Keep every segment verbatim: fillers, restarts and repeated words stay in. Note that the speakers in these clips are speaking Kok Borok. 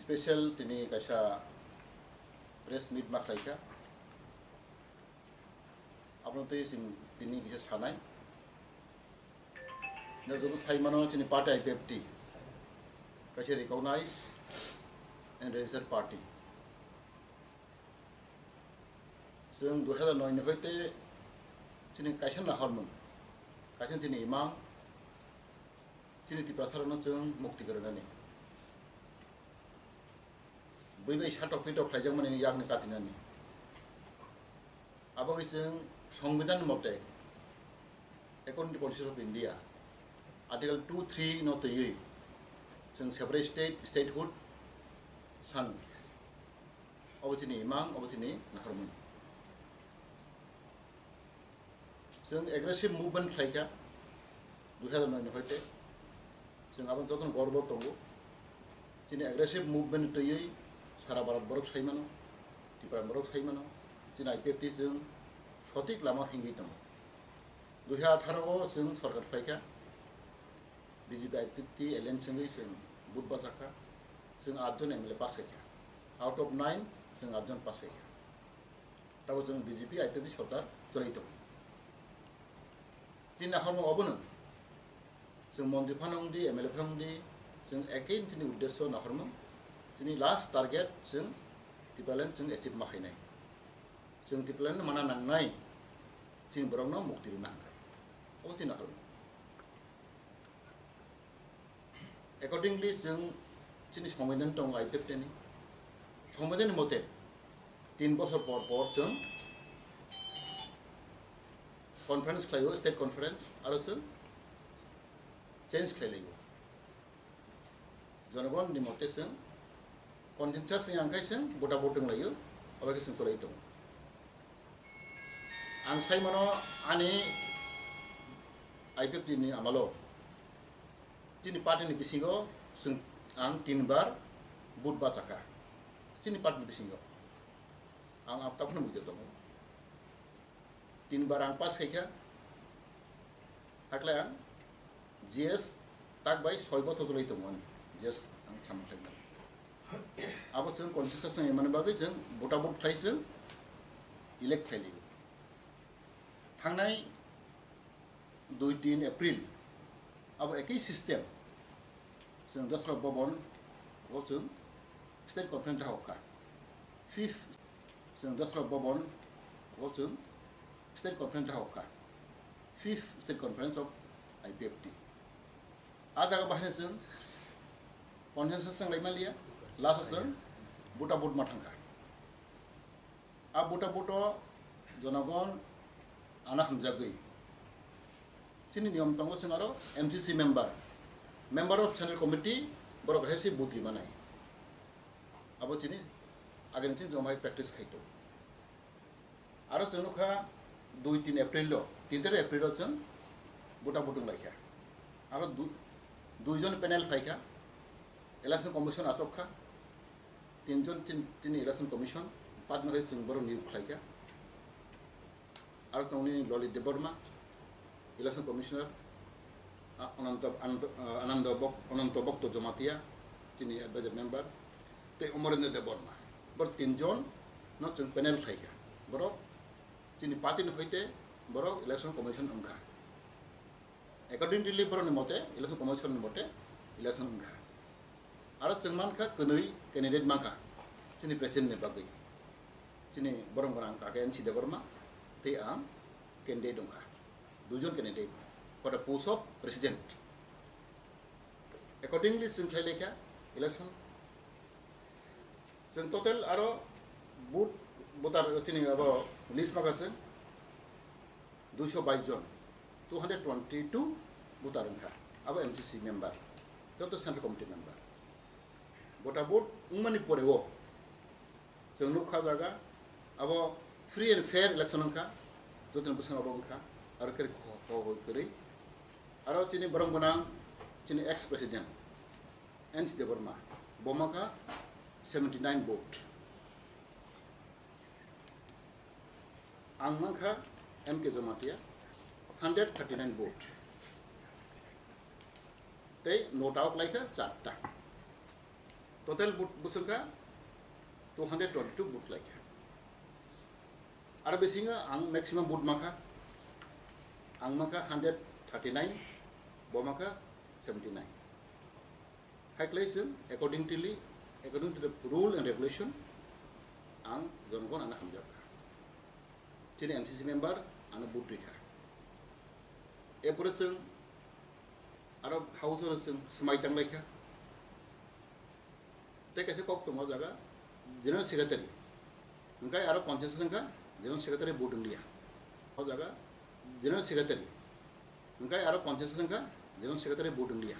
Special tini kaisa press meet ma khlaikha. Abono twi chwng tini kisa sanai. Nang joto sai mano chini party I P F T kaisa recognized and registered party. Chwng dui hazar noi ni hoite chini kaisa nahormung, kaisa chini imang, chini Tiprasarokno chwng mukti kwrwnani. Bui bai satok pitok khlaijakmani yakni katinani. Abo khe chwng Songbidan mote, according to Constitution of India, Article two three no twiwi chwng separate state, statehood sanu. Obo chini imang, obo chini nahormung. Chwng aggressive movement khlaikha dui hazar noi ni hoite. Chwng abono jotono gorbo tongo. Chini aggressive movement twiwi sara Bharat borok sai mano, Tripura borok sai mano. Chini I P F T chwng sotik lama hingwi tongo. Dui hazar atharo o chwng sorkar phaikha, B J P I P F T alliance wngwi chwng vote bachakha. Chwng atjon M L A pass khaikha. Out of nine chwng atjon pass khaikha. Tabo chwng B J P I P F T sorkar chwlai tongo. Tini nahormung obono chwng montri phano wngdi, M L A phano wngdi, chwng ekhe chini uddesyo nahormung, chini last target chwng Tipraland chwng achieve ma khainai. Chwng Tipraland mana nangnai, chini borokno mukti rwna hwnkhe. Obo chini nahormung. Accordingly, chwng chini Songbidan tongo I P F T ni. Songbidan ni mote tin bosor por por chwng conference khlaio, state conference, aro chwng change khlai laio. Jonogon ni mote chwng consensus ni ang khai chwng bota bot wng laio, abo khe chwng chwlai tongo. Ang sai mano ani I P F T ni amalo chini party ni bisingo chwng ang tin bar vote bachakha. Chini party ni bisingo ang abo takhno bujo tongo. Tin bar ang pass khaikha. Hakle ang G S tak bai soi bosor chwlai tongo ani G S ang samung khlaimani. Abo chwng consensus nang mani bagwi chwng bota bot khlai chwng elect khlai liyo. Thangnai dui tin April abo ekei system chwng Dasra Bhavan o chwng state conference jahok kha. Fifth chwng Dasra Bhavan o chwng state conference jahok kha. Fifth state conference of I P F T. A jaga bahai chwng consensus chwng lai maliya, last o chwng bota bot ma thangkha. A bota bot o jonogon ana hamjagwi chini niyom tongo, chwng aro M C C member, member of central committee, borok hai se bot rima nai. Abo chini agini chini joma hai practice khai tongo. Aro chwng nukha dui tin April o, tin tarik April o chwng bota bot wng laikha. Aro du-, duijon panel phaikha, election commission achok kha, tinjon tin, tini election commission, patno hai chwng borok niyok khlaikha. Aro tongni Lalit Debbarma, election commissioner, a, Ananta, Ananta, a, Ananda Bok-, Ananta Bhakta Jamatia, tini advisor member, tei Amarendra Debbarma. Borok tinjon no chwng panel khlaikha. Borok chini party ni hoite borok election commission wngkha. Accordingly, borok ni mote, election commission ni mote, election wngkha. Aro chwng mankha kwnwi candidate mankha chini president ni bagwi. Chini borok gwnang kake N C Debbarma tei ang candidate wngkha. Duijon candidate for the post of president. Accordingly, chwng khlai laikha election. Chwng total aro vote, voter chini abo list maga chwng duiso bais jon, two hundred twenty two voter wngkha. Abo M C C member, joto central committee member. Bota vote wngmani pore o chwng nukha jaga abo free and fair election wngkha, jotoni bwskango abo wngkha, aro khe kho-, kho-, kwrwi. Aro chini borok gwnang chini ex president N C Debbarma, bo mankha seventy nine vote. Ang mankha M K Jamatia, hundred thirty nine vote. Tei nota o klaikha charta. Total vote bwswngkha two hundred twenty-two vote laikha. Aro bisingo ang maximum vote mankha, ang mankha hundred thirty-nine, bo mankha seventy-nine. Hai khlai chwng accordingly, according to the rule and regulation, ang jonogon ano hamjakha. Chini M C C member ano vote rikha. Erpore chwng aro house oro chwng swmai tanglaikha. Tei kaisa kok tongo o jaga General Secretary. Hwnkhe aro consensus wngkha General Secretary vote wngliya. O jaga General Secretary. Hwnkhe aro consensus wngkha General Secretary vote wngliya.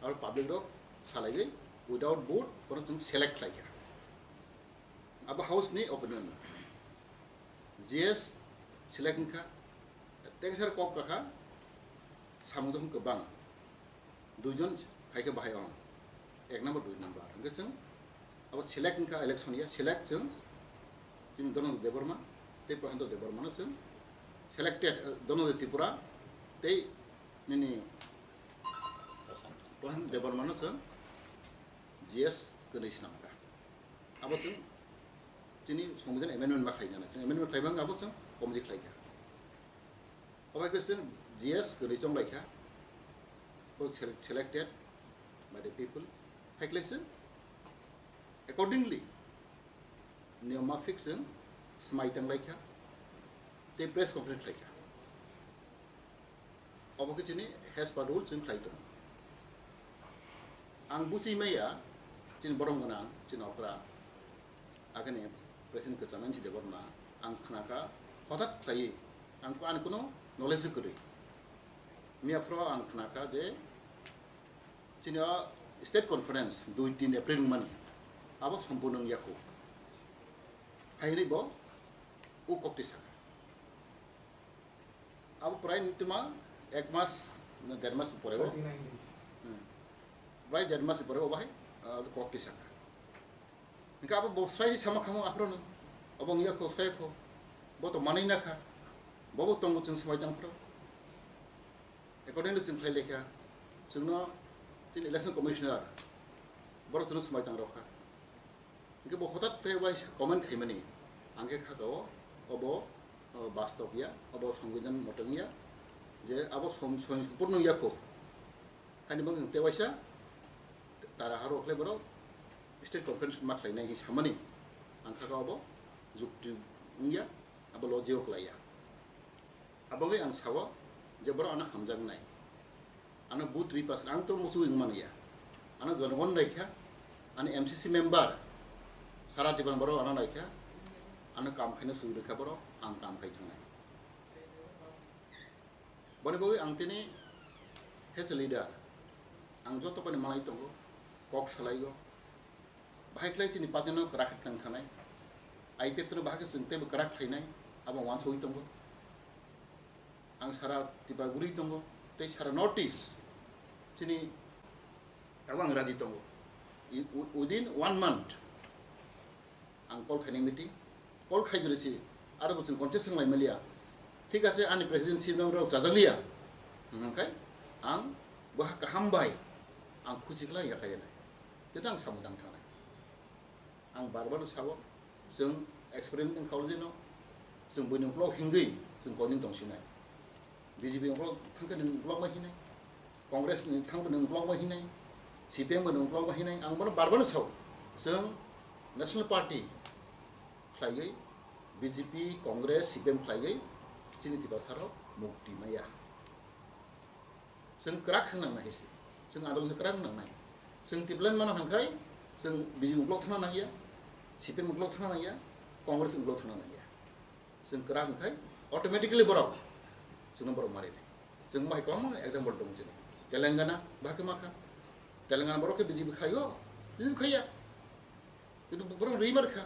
Aro public rok salaigwi without vote bono chwng select khlaikha. Abo house ni opinion. G S select wngkha. Tei kaisa kok kakha samung tong kwbang. Duijon khaikhe bahai ong, ek number, dui number. Hwnkhe chwng abo select wngkha election ya, select chwng chini Dhananjay Debbarma tei Prashanta Debbarmano chwng selected, eh, Dhananjay Tripura tei nini Prashanta Debbarmano chwng G S kwnwi swnamkha. Abo chwng chini Songbidan amendment ma khlainani, chwng amendment khlaiba wngkha abo chwng committee khlaikha. Obo hai khe chwng G S kwrwi chonglaikha, bo sele-, selected by the people. Hai khe chwng accordingly niyom mafik chwng swmai tanglaikha tei press conference khlaikha. Obo khe chini as per rule chwng khlai tongo. Ang buchi maya chini borom gwnang, chini okra, agani President kwcham N C Debbarma, ang khnakha hothat khlaiwi, ang ko ani kuno knowledge kwrwi. Miyaphro ang khnakha je chini o state conference dui tin April wngmani, abo sompurno wngya kho. Hai hwnwi bo o kokti sakha. Abo prai nituma ek mas, na der mas pore o. Thirty nine days. Hmm. Prai der mas pore o bahai, ah, kokti sakha. Hingke abo bo sai sama khamu aphro no. Abo wngya kho, sai kho. Bo to manwi na kha. Bo bo tongo chwng swmai tang phro. Accordingly chwng khlai lekha. Chwngno chini election commissioner borok chwngno swmai tang rokha. Hingke bo hothat khe bai comment khaimani, ang khe kha o, obo, o, bastob ya, obo songbidan mote wngya, je abo som-, som-, sompurno wngya kho. Haini bang hwnkhe waisa tara haro khlai borok state conference ma khlainai hinwi samani, ang kha obo jukti wngya, abo logic o klaiya. Aboni ang sao je borok ano hamjaknai. Ano vote repass, ang to musu wng manya. Ano jonogon naikha, ano M C C member, sara Tiprani borok ano naikha, ano kam khaina sui rwkha borok, ang kam khai thangnai. Boni bagwi ang tini as a leader, ang joto bani malai tongo, kok salaigo, bahai khlai chini party no kwrak khe tang thanai. I P F no bahai khe chwng teibo kwrak khlainai, abo wansugwi tongo. Ang sara Tipra guri tongo, tei sara North East chini abo ang raji tongo. I-, wi-, within one month ang call khaini meeting, call khai diri si, aro bo chwng concession lai maliya. Thik ache, ani president si nang rok chajak liya. Hwnkhe ang bo kaham bai ang khusi khlai ya khainai. Tei ang samung tang thangnai. Ang bar bar sao, chwng experience wngkha o jeno, chwng buini uklok hingwi chwng koining tongsinai. B J P ni uklok thangkhe nwng uklok ma hinai, Congress ni thangkhe nwng uklok ma hinai, C P M bo nwng uklok ma hinai, ang bono bar bar sao, chwng National Party khlaiwi, B J P, Congress, C P M khlaiwi chini Tiprasa rok mukti maya. Chwng kwrak se nangnai se. Chwng adol se kwrak nangnai. Chwng Tipraland mano hwnkhai, chwng B J P uklok thangna nangya, C P M uklok thangna nangya, Congress uklok thangna nangya. Chwng kwrak hwnkhai automatically borok chwngno borok marinai. Chwng bai kwbangma example tongo chini. Telangana bahai khe makha. Telangana borok khe B J P khaio, B J P khaiya. Kintu borok rwi mar kha.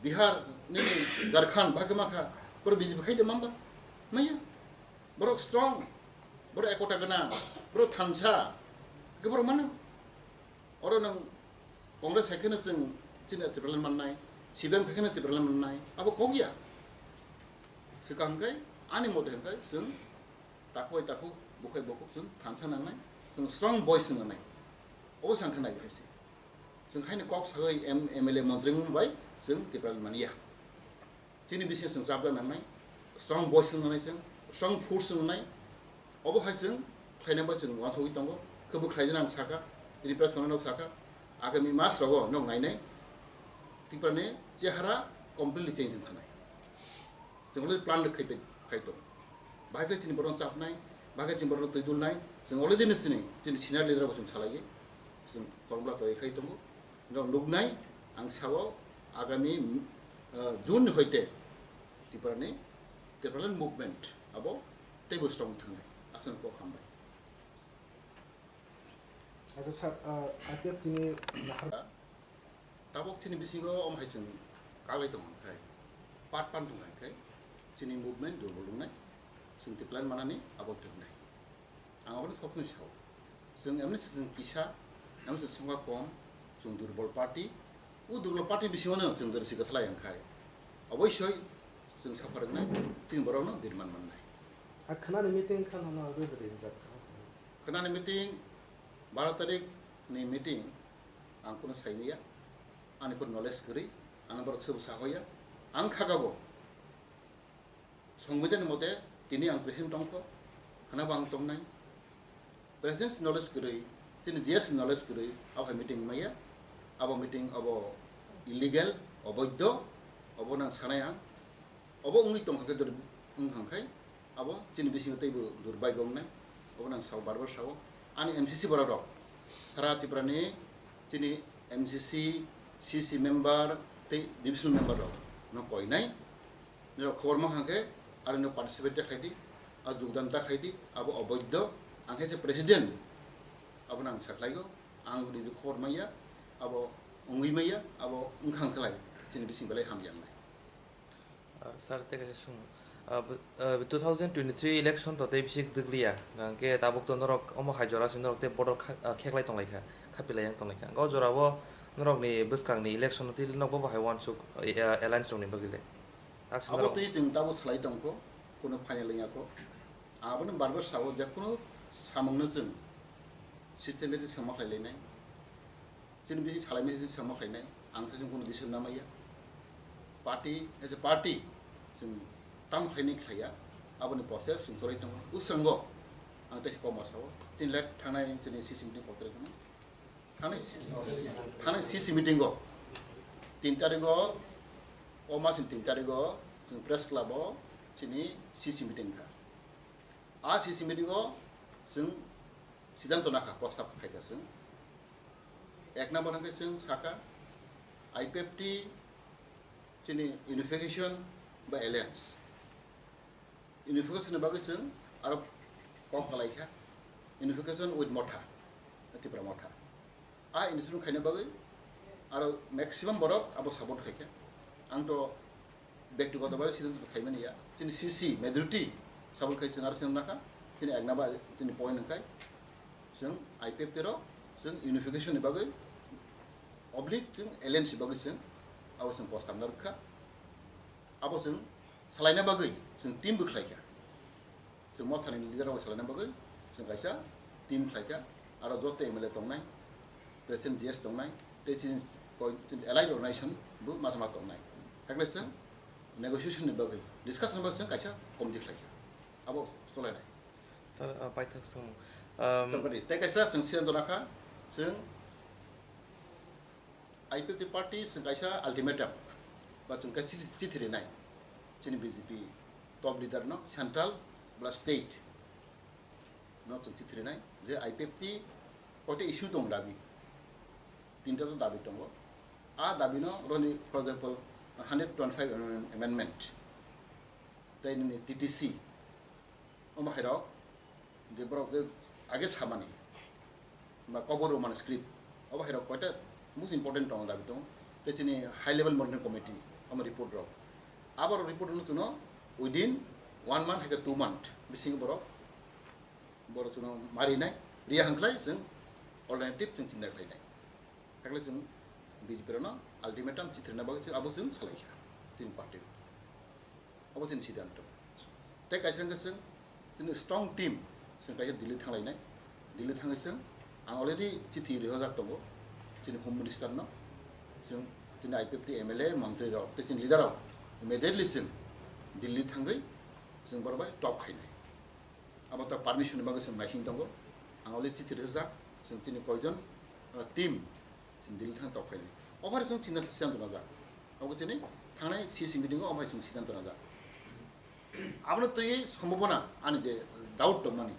Bihar, nini Jharkhand, bahai khe ma kha. Borok B J P khai de mamba? Maya. Borok strong, borok ekota gwnang, borok thansa. Khe borok mano. Oro nwng Congress hai kheno chwng chini Tipraland mannai, C P M hai kheno Tipraland mannai. Abo kok ya. Swkang khe ani mote hwn khe chwng takhuk bai takhuk, bukhuk bai bukhuk chwng thansa nangnai, chwng strong voice nangnai. Obo sang khe nai hai se. Chwng haino kok sagwi M-, M L A montri wng bai chwng Tipraland manya. Chini bisingo chwng chapda nangnai, strong voice wng nangnai chwng, strong force wng nangnai. Obo hai chwng khlaina bai chwng uansugwi tongo. Khe bo khlaijana ang sakha, tini press conference rok sakha, agami mas rogo nog nainai Tiprani chehara completely change wng thanai. Chwng already plan rok khai, khai tongo. Bahai khe chini borok chapnai, bahai khe chini borok twi dulnai, chwng already no chini, chini senior leader bo chwng salai, chwng formula twi khai tongo. Norok nuknai, ang sao agami, uh, June hoite Tiprani, Tipraland movement abo teibo strong thangnai. Aswk kok hambai. Acha sir, uh, I P F T ni nahar- Tabok chini bisingo om hai chwng kalai tong khai, part pan tong khai, chini movement durbol wngnai, chwng Tipraland manani abo twngnai. Ang abono sokni sao. Chwng emni se chwng kisa, emni se chwngkha kom, chwng durbol party. O durbol party bisingo no chwng dori sikha thalai ang khai. Oboisoi chwng saphar wngnai, chini borok no birman mannai. A khwnani meeting khan hano agwi bwrwi wngjak kha. Khwnani meeting, baro tarik ni meeting, ang kuno saimaya, ani kuno knowledge kwrwi, ang borok sobo sahoya, ang khagabo. Songbidan mote tini ang present tongkho, khwnabo ang tongnai. Present knowledge kwrwi, tini G S knowledge kwrwi, abo hai meeting maya, abo meeting abo illegal, oboidho, obo nang sanai ang. Obo wngwi tongkha khe dor-, wngkha khai, abo chini bisingo teibo durbaigo wngnai, obo nang sao, bar bar sao. Ani M C C borok rok, sara Tripura ni chini M C C, C C member tei divisional member rok no koinai. Nirok khobor mankha khe, aro no participate ta khlai di, a jogdan ta khlai di, abo oboidho. Ang khe se president, abo nang sakhlaigo, ang niji khobor maya, abo wngwi maya, abo wngkha khlai, chini bising belai hamya wngnai. Ah, sir, tei kaisa swngmung. Ah, bo-, ah, two thousand twenty-three election to tei bisi kwdwkliya, hwnkhe tabuk to norok omo hai jora se norok tei bodol kha-, ah, kheklai tonglaikha, khapilai yang tonglaikha. Hwnkhe o jorao norokni bwskangni election no tei norok bo bahai uansuk, eh, alliance rokni bagwi le. Abo twi chwng tabuk salai tongkho, kuno final wngya kho. Abono bar bar sao, je kuno samungno chwng systematic sama khlai lainai. Chini bisi salai misi sama khlainai, ang khe chwng kuno decision namaya. Party, as a party, chwng tam khlainai khlaiya, aboni process chwng cholai tongo. Usrango, ang tei kok ma sao, chini let thangnai chini C C meeting kotor khe. Thangnai, thangnai C C meeting o, tin tarik o, o mas ni tin tarik o, chwng press club o chini C C meeting kha. A C C meeting o chwng siddhanto nakha, prostab khaikha chwng. Ek number hwnkhe chwng sakha I P F T chini unification ba alliance. Unification ni bagwi chwng aro kok kalaikha, unification with Motha, Tipra Motha. A initiative khaina bagwi aro maximum borok abo support khaikha. Ang to bektigoto bhabe siddhanto khaimani ya. Chini C C majority support khai chwng aro chwng nakha. Chini ek number chini point hwnkhe chwng I P F T rok chwng unification ni bagwi oblique chwng alliance bagwi chwng abo chwng prostab narwkha. Abo chwng salaina bagwi chwng team bo khlaikha. Chwng Mothani leader rok salaina bagwi chwng kaisa team khlaikha, aro joto M L A tongnai, President G S tongnai, tei chini koi-, chini allied organization bo ma ma tongnai. Hakle chwng negotiation ni bagwi, discussion ni bagwi chwng kaisa committee khlaikha. Abo cholainai. Sir, ah, paithak swng, um, Tongkha di. Tei kaisa chwng siddhanto nakha, chwng I P F T party chwng kaisa ultimatum ba chwng kaisa chithi, chithi rinai chini B J P top leader no, central ba state no chwng chithi rinai je I P F T koita issue tong dabi, tinta to dabi tongo. A dabi no roni, for example, hundred twenty-five amendment, tei nini T T C, omo hai rok je borok je age samani ba Kokborok Roman script, obo hai rok koita most important tongo, dabi tongo. Tei chini high level monitoring committee omo report rok, abo report no chwngno within one month hai khe two month bisingo borok, borok chwngno ma rinai, riya hwnkhlai chwng alternative chwng chinta khlainai. Hakle chwng B J P rokno ultimatum chithi rwna bagwi chwng abo chwng salaikha chini party. Abo chini siddhanto. Tei kaisa hwnkhe chwng chini strong team chwng kaisa Delhi thanglainai. Delhi thangwi chwng ang already chithi rihojak tongo. chini Home Minister no, chwng chini I P F T M L A, mantri rok, tei chini leader rok immediately chwng Delhi thangwi chwng borok bai talk khainai. Abo ta permission ni bagwi chwng naising tongo. Ang already chithi rwjak, chwng chini koijon, uh, team chwng Delhi thang talk khainai. Obo hai chwng chini siddhanto najak. Obo chini thangnai C C meeting o obo hai chwng siddhanto najak. Abono twi sombhabona ani je doubt tongmani,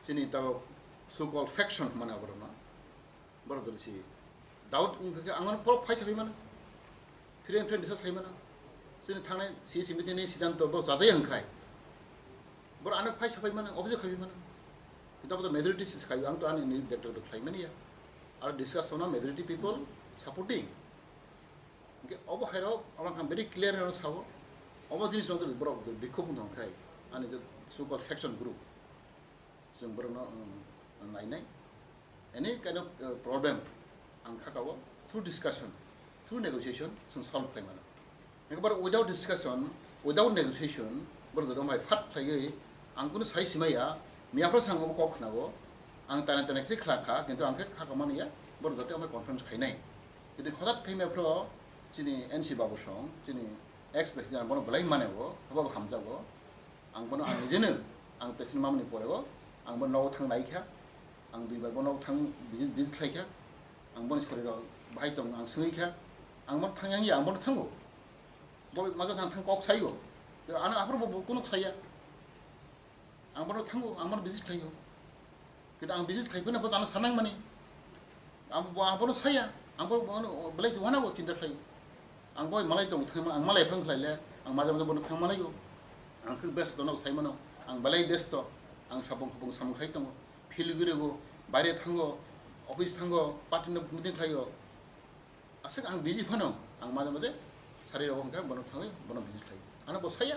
chini tabuk so called faction hwnmani aborokno, borok dori si doubt wngkha khe ang ano borok phaisa phai mano, friend friend discuss khai mano, chini thangnai C C meeting ni siddhanto borok chajaya wngkhai borok ano phaisa phai mano, obje khai mano, kintu abo to majority si khai, ang to ani ni bekto khai mani ya, aro discuss tongna majority people supporting. Hingke obo hairok, obo ang very clear no sabo. Obo jinis no borok bikhuk wng thang khai, ani je so called faction group. Chwng borokno, um, nainai. Any kind of, uh, problem ang kha kao through discussion, through negotiation chwng solve khlai mano. Hingke borok without discussion, without negotiation, borok joto mai phat khlaiwi ang kunu sai simaya, miyaphro sang obo kok khnago, ang tana tana kisi khla kha, kintu ang khe kha kao mani ya, borok joto mai conference khainai. Kintu hothat khaimaya phro chini N C Babu song, chini ex president ang bono belai mane o, abo hamjago. Ang bono ang nijeno, ang president mamani pore o, ang bono nogo thang nai kha, ang duibar bono thang visit, visit khlai kha, ang boni soriro bahai tong ang swngwi kha, ang bono thang yang ya, ang bono thango. Bo maja thang thang kok saigo. Ano aphuru bo, bo kunu saya. Ang bono thango, ang bono visit khlaio. Kintu ang visit khlai phano bo tano sanang mani. Ang bo, ang bono saya, ang bo, bono belai wana bo chinta khlaio. Ang boi malai tong thang, ang malai phang khlai le, ang maja maja bono thang manaio. Ang khe best dono sai mano, ang belai best to, ang sabong khubung samung khai tongo. Field guri go, baire thango, office thango, party no meeting khlaio. Aswk ang busy phano, ang maja maja sari rogo hwnkhe bono thangwi, bono visit khlai. Ano bo saya.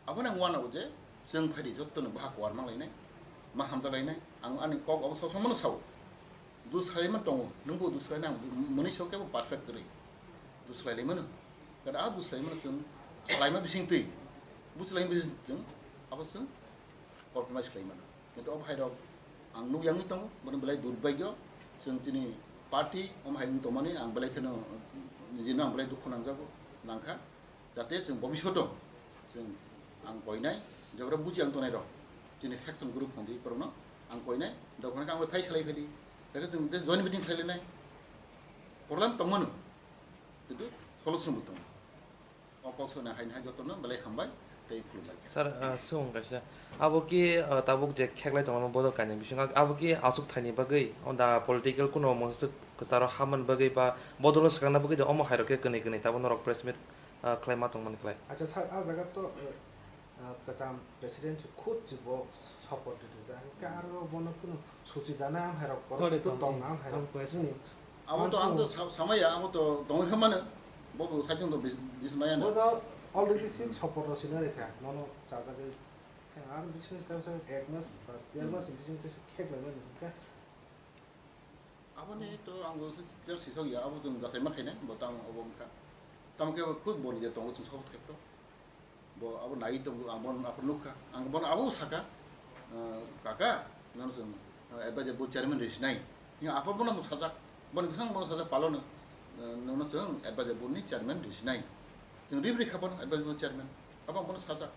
Abono ang uanao je, chwng phaidi jottono baha kuar manlainai, ma hamjalainai, ang ani kok abo sob somono sao. Dusraima tongo, nwngbo dusraina ang mwnwi sao kebo perfect kwrwi. Dusrailaimano. Kada a dusraimano chwng salaima bising twi. Buslaima bising chwng, abo chwng compromise khlaimano. Kintu o bhairok ang nuk yangwi tongo, bono belai durbagyo, chwng chini party, omo hai wng tongmani ang belai kheno, nijino ang belai dukhu nangjago, nangkha. Jate chwng bobishoto chwng ang koinai, jebra buchi ang tongnai rok, chini faction group hwnwi borokno ang koinai, dophano khe ang bai phai salai phai di, jate chwng joint meeting khlai lainai, problem tongmano, kintu solution bo tongo. O kok sona hai hai jotono belai hambai tei khulumbai. Sir, ah, swng kaisa. Abo ki, ah, tabuk je kheklai tongma bodol kainwi bisingo abo ki aswk thaini bagwi, onda political kuno mwswk kwcharo hamani bagwi ba bodolno swkangna bagwi de omo hairok khe kwnwi kwnwi tabuk norok press meet, ah, khlai ma tongmani khlai. Acha sir, a jaga to, eh, ah, kwcham president khud bo support rijak. Hwnkhe aro bono kuno suchi dana ang hairok korok Kore to tong, tong ang hairok ang koi chini. Abo to ang to sa-, samaya, abo to tongwi kha mano. Bo to saichung to bis-, bismaya no. Bo to already sin support rw sina rekha. Nono chajagwi. Ang aro bisingo kaisa ek mas ba der mas bisingo kaisa khek lai mani hwnkhe. Aboni to ang bo clear sisok ya, abo chwng jathai ma khainai, bo tamo abo wngkha. Tamo khe bo khud boni je tongo chwng support khaipro. Bo abo nai tongo, ang bono aphuru nukha. Ang bono abo saka, eh, "Kaka, nono chwng, eh, advisor board chairman risinai." Hingke aphuru bono bo sajak, boni bwskango bono sajak palono, eh, "Nono chwng advisor board ni chairman risinai." Chwng ribri kha bono advisor board chairman. Abo ang bono sajak.